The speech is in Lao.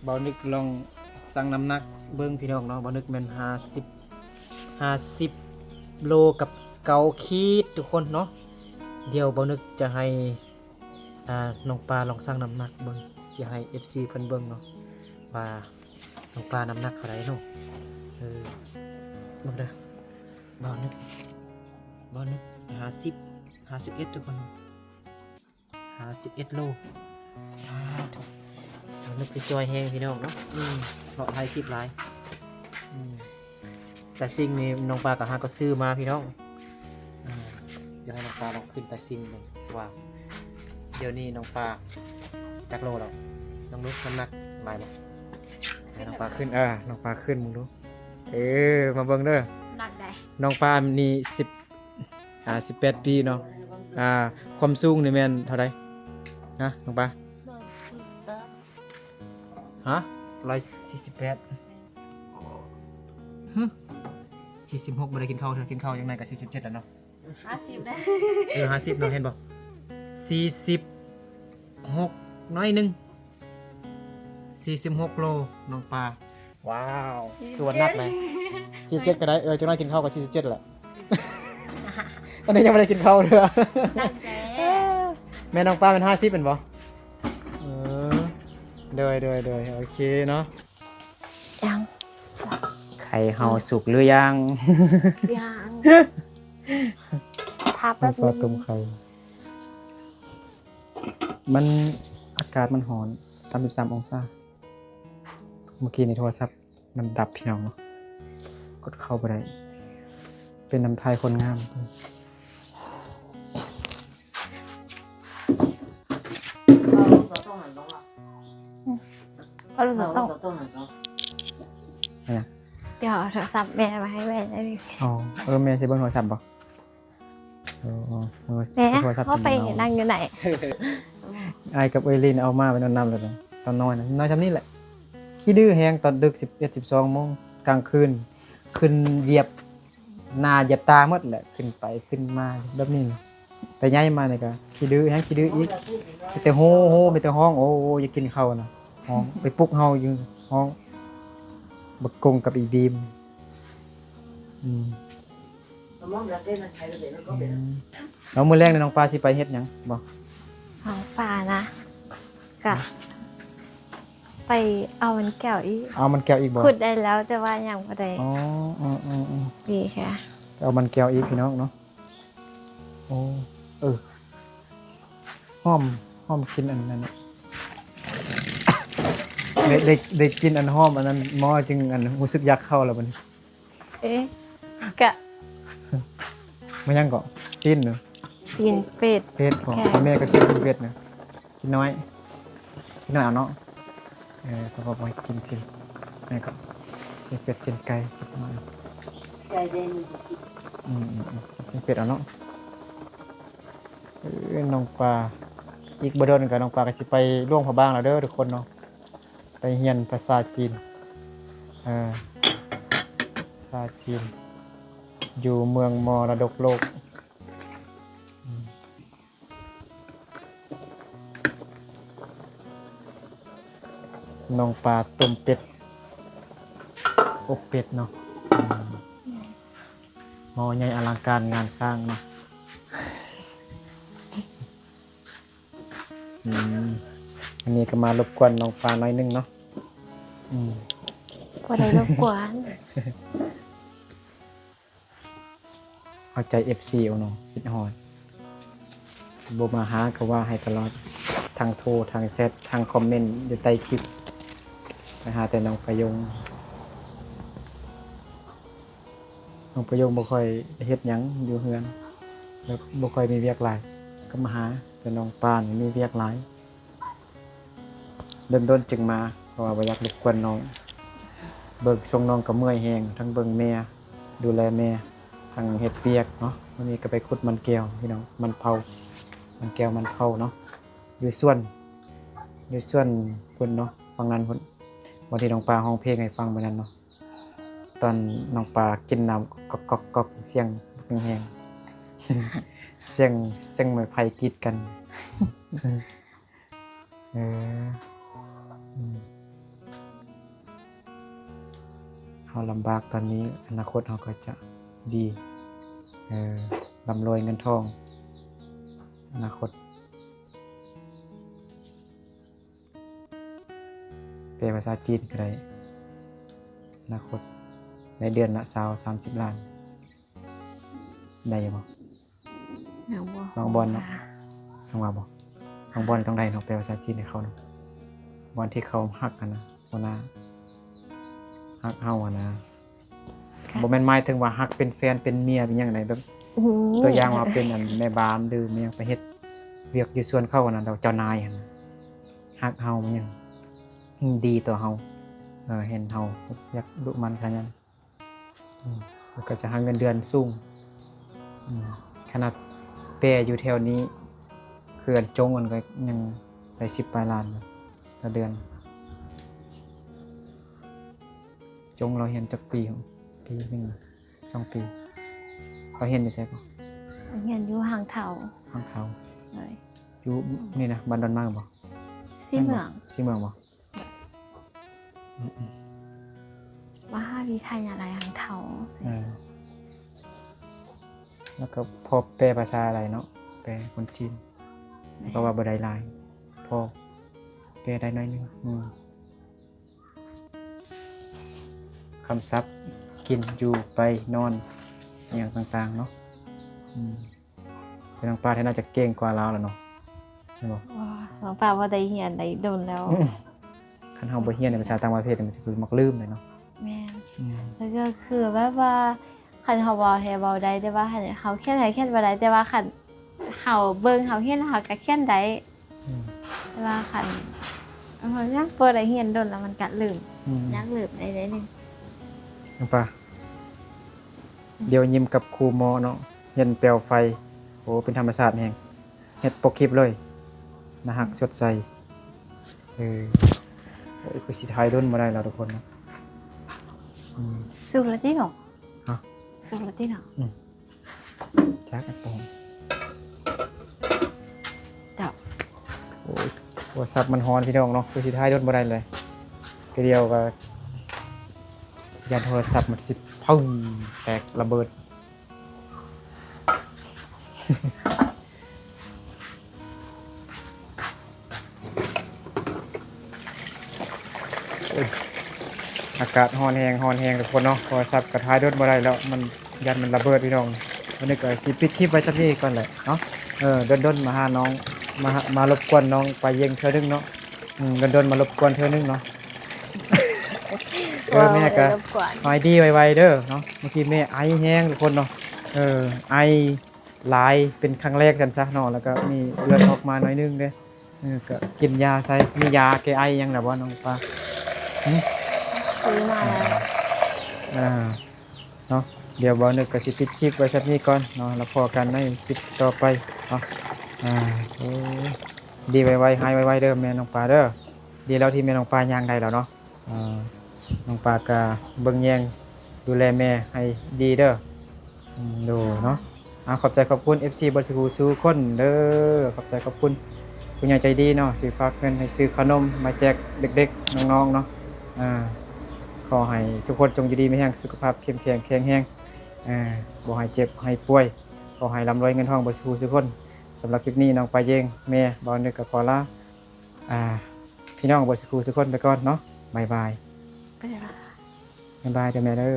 ບ່າວນຶກລອງຊັ່ງນ້ຳໜັກເບິ່ງພີ່ນ້ອງເນາະ. ບ່າວນຶກແມ່ນຫ້າສິບ ຫ້າສິບໂລກັບເກົ້າຂີດທຸກຄົນເນາະ. ດຽວບ່າວນຶກຈະໃຫ້ ອ່າ ນ້ອງປາລອງຊັ່ງນ້ຳໜັກເບິ່ງ ຊິໃຫ້ເອັຟຊີເພິ່ນເບິ່ງເນາະ ວ່ານ້ອງປານ້ຳໜັກເທົ່າໃດເນາະ. ເອີ ເບິ່ງເດີ ບ່າວນຶກ ບ່າວນຶກ ຫ້າສິບ ຫ້າສິບເອັດທຸກຄົນ ຫ້າສິບເອັດໂລ. ອ້າວ ບ່າວນຶກຄືຈ່ອຍແຮງພີ່ນ້ອງເນາະ. ອືມ ເພາະຖ່າຍຄລິບຫຼາຍ. ອືມ ຕາຊິງນີ້ນ້ອງປາກໍຫາກໍຊື້ມາພີ່ນ້ອງ. ອ່າ ດຽວໃຫ້ນ້ອງປາລອງຂຶ້ນຕາຊິງເບິ່ງວ່າ ດຽວນີ້ນ້ອງປາຈັກໂລແລ້ວ ນ້ອງນຸກ ນ້ຳໜັກຫຼາຍບໍ່? ໃຫ້ນ້ອງປາຂຶ້ນ ເອີ ນ້ອງປາຂຶ້ນເບິ່ງດູ. ເອີ ມາເບິ່ງເດີ ໜັກໃດ໋ ນ້ອງປານີ້ສິບ ອ່າ ສິບແປດປີເນາະ. ອ່າ ຄວາມສູງນີ້ແມ່ນເທົ່າໃດນະນ້ອງປາ? ຮະ ຮ້ອຍສີ່ສິບແປດ ຮະ ສີ່ສິບຫົກ ບໍ່ໄດ້ກິນເຂົ້າເທື່ອ ກິນເຂົ້າຈັ່ງໃດກໍສີ່ສິບເຈັດແລ້ວເນາະ. ຫ້າສິບໄດ໋ ເອີ ຫ້າສິບເນາະ ເຫັນບໍ່? ສີ່ສິບຫົກ ໜ້ອຍໜຶ່ງ ສີ່ສິບຫົກໂລ ນ້ອງປາ. ວ້າວ ຄືວ່າໜັກເລີຍ. ສີ່ສິບເຈັດກໍໄດ້ ເອີ ຈັກໜ້ອຍກິນເຂົ້າກໍສີ່ສິບເຈັດແຫຼະ. ຕອນນີ້ຍັງບໍ່ໄດ້ກິນເຂົ້າເທື່ອ. ໜັກແທ້. ແມ່ນ້ອງປາແມ່ນຫ້າສິບແມ່ນບໍ່? ເອີ ໂດຍ ໂດຍ ໂດຍ ໂອເຄເນາະ. ຍັງ ໄຂ່ເຮົາສຸກຫຼືຍັງ? ຍັງ ຖ້າແປັບໜຶ່ງ. ໄຟຟ້າຕົ້ມໄຂ່ ມັນ ອາກາດມັນຮ້ອນ ສາມສິບສາມອົງສາ. ເມື່ອກີ້ນີ້ໂທລະສັບມັນດັບ ພີ່ນ້ອງເນາະ ກົດເຂົ້າບໍ່ໄດ້ ເປັນນຳຖ່າຍຄົນງາມ. ເອົາໂທລະສັບຕ້ອງ ດຽວເອົາໂທລະສັບແມ່ມາໃຫ້ແມ່ໄດ້. ອໍ ເອີ ແມ່ຊິເບິ່ງໂທລະສັບບໍ່? ເອີ ເອີ ແມ່ ໂທລະສັບ ເຮົາໄປນັ່ງຢູ່ໃນ. ອ້າຍກັບເອື້ອຍລີນເອົາມາໄວ້ນອນນຳແລ້ວ ຕອນນ້ອຍນະ ນ້ອຍຊ່ຳນີ້ແຫຼະ ຂີ້ດື້ແຮງ. ຕອນດຶກ ສິບເອັດ ສິບສອງໂມງ ກາງຄືນ ຂຶ້ນຢຽບໜ້າຢຽບຕາໝົດແຫຼະ ຂຶ້ນໄປຂຶ້ນມາແບບນີ້. ແຕ່ໃຫຍ່ມານີ້ກໍຂີ້ດື້ແຮງ ຂີ້ດື້ອີກ ມີແຕ່ໂຮ ໂຮ ມີແຕ່ຮ້ອງ ໂອ້ ໂອ້ ຢາກກິນເຂົ້ານະ ຮ້ອງ ໄປປຸກເຮົາຢູ່ ຮ້ອງ. ບັກກົງກັບອີບີມ. ອືມ ອືມ ແລ້ວມື້ແລງນີ້ນ້ອງປາຊິໄປເຮັດຫຍັງບໍ່? ນ້ອງປານະ ກະໄປເອົາມັນແກ້ວອີກ. ເອົາມັນແກ້ວອີກບໍ່? ຂຸດໄດ້ແລ້ວ ແຕ່ວ່າຍັງບໍ່ໄດ້. ອໍ ເອີ ເອີ ເອີ ດີແທ້ ໄປເອົາມັນແກ້ວອີກ ພີ່ນ້ອງເນາະ. ໂອ້ ເອີ ຫອມ ຫອມກິ່ນອັນນັ້ນນະ ໄດ້ ໄດ້ ໄດ້ກິ່ນອັນຫອມອັນນັ້ນ ໝໍຈຶ່ງອັນຮູ້ສຶກຢາກເຂົ້າແລ້ວບັດນີ້. ເອ ກະ ມາຫຍັງເກາະ? ຊີ້ນເນາະ ຊີ້ນເປັດ ເປັດເກາະ. ແມ່ກໍກິນຊີ້ນເປັດນະ ກິນໜ້ອຍ ກິນໜ້ອຍເອົາເນາະ. ເອີ ເຂົາກໍບໍ່ໃຫ້ກິນຊີ້ນ ແມ່ກໍຊີ້ນເປັດ ຊີ້ນໄກ່ ໄກ່ແດງ. ອືມ ອືມ ອືມ ຊີ້ນເປັດເອົາເນາະ. ເອີ ນ້ອງປາ ອີກບໍ່ດົນກໍນ້ອງປາກໍຊິໄປຫຼວງພະບາງແລ້ວເດີທຸກຄົນເນາະ. ໄປຮຽນພາສາຈີນ ເອີ ພາສາຈີນ ຢູ່ເມືອງມໍລະດົກໂລກ. ອືມ ນ້ອງປາຕົ້ມເປັດ ອົບເປັດເນາະ. ອືມ ໝໍໃຫຍ່ອະລັງການງານສ້າງເນາະ. ອືມ ອັນນີ້ກໍມາລົບກວນນ້ອງປາໜ້ອຍໜຶ່ງເນາະ. ອືມ ບໍ່ໄດ້ລົບກວນ ເອົາໃຈເອັຟຊີເອົາເນາະ ຄິດຮອດ ບໍ່ມາຫາກໍວ່າໃຫ້ຕະຫຼອດ ທັງໂທ ທັງແຊັດ ທັງຄອມເມັນຢູ່ໃຕ້ຄລິບ ໄປຫາແຕ່ນ້ອງປາຍົງ. ນ້ອງປະໂຍງບໍ່ຄ່ອຍໄດ້ເຮັດຫຍັງຢູ່ເຮືອນ ແບບບໍ່ຄ່ອຍມີວຽກຫຼາຍ ກໍມາຫາ, ແຕ່ນ້ອງປານມີວຽກຫຼາຍ ດົນໆຈຶ່ງມາ ເພາະວ່າບໍ່ຢາກລົບກວນນ້ອງ. ເບິ່ງຊົງນ້ອງກໍເມື່ອຍແຮງ, ທັງເບິ່ງແມ່, ດູແລແມ່, ທັງເຮັດວຽກເນາະ. ມື້ນີ້ກໍໄປຂຸດມັນແກ້ວພີ່ນ້ອງ, ມັນເຜົາ, ມັນແກ້ວມັນເຜົາເນາະ, ຢູ່ສວນ, ຢູ່ສວນພຸ້ນເນາະ, ຝັ່ງນັ້ນພຸ້ນ, ບ່ອນທີ່ນ້ອງປາຮ້ອງເພງໃຫ້ຟັງມື້ນັ້ນເນາະ. ຕອນນ້ອງປາກິນນ້ຳກອກໆໆ ສຽງແຮງໆ ສຽງ ສຽງໄມ້ໄຜ່ກີດກັນ. ເອີ ອືມ ເຮົາລຳບາກຕອນນີ້ ອະນາຄົດເຮົາກໍຈະດີ ເອີ ລ່ຳລວຍເງິນທອງ ອະນາຄົດ. ແປພາສາຈີນກໍໄດ້ ອະນາຄົດໄດ້ເດືອນລະຊາວ ສາມສິບລ້ານ ໄດ້ຢູ່ບໍ່? ຍັງບໍ່ ບາງບ່ອນເນາະ ຍັງວ່າບໍ່ ບາງບ່ອນຕ້ອງໄດ້ເນາະ ແປພາສາຈີນໃຫ້ເຂົາເນາະ ບ່ອນທີ່ເຂົາຮັກຫັ້ນນະ ຫົວໜ້າຮັກເຮົາຫັ້ນນະ ບໍ່ແມ່ນໝາຍເຖິງວ່າຮັກເປັນແຟນເປັນເມຍເປັນຫຍັງໃດ ແບບ ອືມ ຕົວຢ່າງວ່າເປັນອັນແມ່ບ້ານ ຫຼືແມ່ນຫຍັງ ໄປເຮັດວຽກຢູ່ສວນເຂົາຫັ້ນນະ ແລ້ວເຈົ້ານາຍຫັ້ນນະຮັກເຮົາແມ່ນຫຍັງ ອືມ ດີຕໍ່ເຮົາ ເອີ ເຫັນເຮົາຢາກດຸໝັ່ນຂະຫຍັນ ອືມ ແລ້ວກໍຈະຫາເງິນເດືອນສູງ ອືມ ຂະໜາດແປຢູ່ແຖວນີ້ ຄືອັນຈົງຫັ້ນກໍຍັງໄດ້ສິບປາຍລ້ານຕໍ່ເດືອນ. ຈົງລາວຮຽນຈັກປີ? ປີໜຶ່ງ ສອງປີ. ລາວຮຽນຢູ່ໃສກໍ? ຮຽນຢູ່ຫາງເທົາ. ຫາງເທົາ. ໂດຍ. ຢູ່ນີ້ນະ ບ້ານດອນມາກບໍ່? ສີເມືອງ. ສີເມືອງບໍ່? ອືມໆ. ມະຫາວິທະຍາໄລຫາງເທົາ. ເອີ. ແລ້ວກໍພໍແປພາສາໄດ້ເນາະ ແປຄົນຈີນ. ແມ່ນ. ແຕ່ວ່າບໍ່ໄດ້ຫຼາຍ ພໍແປໄດ້ໜ້ອຍໜຶ່ງ. ອືມ. ຄຳສັບ ກິນ ຢູ່ ໄປ ນອນ ອີ່ຫຍັງຕ່າງໆເນາະ. ອືມ ແຕ່ນ້ອງປາແທ້ໜ້າຈະເກັ່ງກວ່າລາວແລ້ວເນາະ ແມ່ນບໍ່? ບໍ່ ນ້ອງປາບໍ່ໄດ້ຮຽນໄດ້ດົນແລ້ວ. ອືມ ຄັນເຮົາບໍ່ຮຽນໃນພາສາຕ່າງປະເທດນີ້ ມັນຈະຄືມັກລືມເລີຍເນາະ. ແມ່ນ. ອືມ ແລ້ວກໍຄືແບບວ່າ ຄັນເຮົາເວົ້າແທ້ເວົ້າໄດ້ ແຕ່ວ່າຄັນເຮົາຂຽນໃຫ້ຂຽນບໍ່ໄດ້ ແຕ່ວ່າຄັນເຮົາເບິ່ງ ເຮົາເຫັນ ເຮົາກໍຂຽນໄດ້. ອືມ ແຕ່ວ່າຄັນເຮົາຍັງບໍ່ໄດ້ຮຽນດົນແລ້ວ ມັນກະລືມ. ອືມ ຍາກລືມໄດ້ໜ້ອຍໜຶ່ງ. ນ້ອງປາ ອືມ ດຽວຍິ້ມກັບຄູໝໍເນາະ ເຫັນແປວໄຟ ໂອ້ ເປັນທຳມະຊາດແຮງ ເຮັດປົກຄລິບເລີຍ ໜ້າຮັກ ອືມ ສົດໃສ. ເອີ ໂອ້ຍ ຄືຊິຖ່າຍດົນບໍ່ໄດ້ແລ້ວທຸກຄົນເນາະ. ອືມ ສຸກແລ້ວຕິເນາະ? ຮະ? ສຸກແລ້ວຕິເນາະ? ອືມ ຈັກອັນປອງ ເຈົ້າ. ໂອ້ຍ ໂທລະສັບມັນຮ້ອນພີ່ນ້ອງເນາະ ຄືຊິຖ່າຍດົນບໍ່ໄດ້ເລີຍ ກະດຽວກໍຢ້ານໂທລະສັບມັນຊິປຶ້ງ ແຕກລະເບີດ. ໂອ້ຍ ອາກາດຮ້ອນແຮງ ຮ້ອນແຮງທຸກຄົນເນາະ ໂທລະສັບກໍຖ່າຍດົນບໍ່ໄດ້ແລ້ວ ມັນຢ້ານມັນລະເບີດພີ່ນ້ອງ. ວັນນີ້ກໍຊິປິດຄລິບໄວ້ສ່ຳນີ້ກ່ອນແຫຼະເນາະ. ເອີ ດົນໆມາຫານ້ອງ ມາຫາ ມາລົບກວນນ້ອງປາເຢັງເທື່ອໜຶ່ງເນາະ. ອືມ ດົນໆມາລົບກວນເທື່ອໜຶ່ງເນາະ. ເອີ ແມ່ກໍຫາຍດີໄວໆເດີເນາະ. ເມື່ອກີ້ແມ່ໄອແຮງທຸກຄົນເນາະ ເອີ ໄອ ຫຼາຍເປັນຄັ້ງແລກຊັ້ນຊະເນາະ ແລ້ວກໍມີເລືອດອອກມາໜ້ອຍໜຶ່ງເດ້. ເອີ ກໍກິນຢາໃສ່ ມີຢາແກ້ໄອຫຍັງລະບໍ່ນ້ອງປາ? ຫຶ? ຊື້ມາແລ້ວ. ອ່າ ເນາະ ດຽວບ່າວນຶກກໍຊິປິດຄລິບໄວ້ສ່ຳນີ້ກ່ອນເນາະ ແລ້ວພໍ້ກັນໃນຄລິບຕໍ່ໄປເນາະ. ອ່າ ໂອ້ ດີໄວໆ ຫາຍໄວໆເດີແມ່ນ້ອງປາເດີ. ດີແລ້ວທີ່ແມ່ນ້ອງປາຍ່າງໄດ້ແລ້ວເນາະ. ເອີ ນ້ອງປາກະເບິ່ງແຍງດູແລແມ່ໃຫ້ດີເດີ. ອືມ ໂດຍເນາະ. ອ່າ ຂອບໃຈຂອບຄຸນເອັຟຊີເບິດສູ່ຜູ້ສູ່ຄົນເດີ. ຂອບໃຈຂອບຄຸນຜູ້ໃຫຍ່ໃຈດີເນາະ ທີ່ຝາກເງິນໃຫ້ຊື້ຂະໜົມມາແຈກເດັກໆ ນ້ອງໆເນາະ. ອ່າ ຂໍໃຫ້ທຸກຄົນຈົ່ງຢູ່ດີມີແຮງ ສຸຂະພາບເຂັ້ມແຂງແຂງແຮງ ອ່າ ບໍ່ໃຫ້ເຈັບໃຫ້ປ່ວຍ ຂໍໃຫ້ລ່ຳລວຍເງິນທອງເບິດສູ່ຜູ້ສູ່ຄົນ. ສຳລັບຄລິບນີ້ ນ້ອງປາເຢັງ ແມ່ ບ່າວນຶກກໍຂໍລາ ອ່າ ພີ່ນ້ອງເບິດສູ່ຜູ້ສູ່ຄົນໄປກ່ອນເນາະ. ບາຍບາຍ. ບາຍບາຍ. ບາຍບາຍເດີແມ່ເດີ.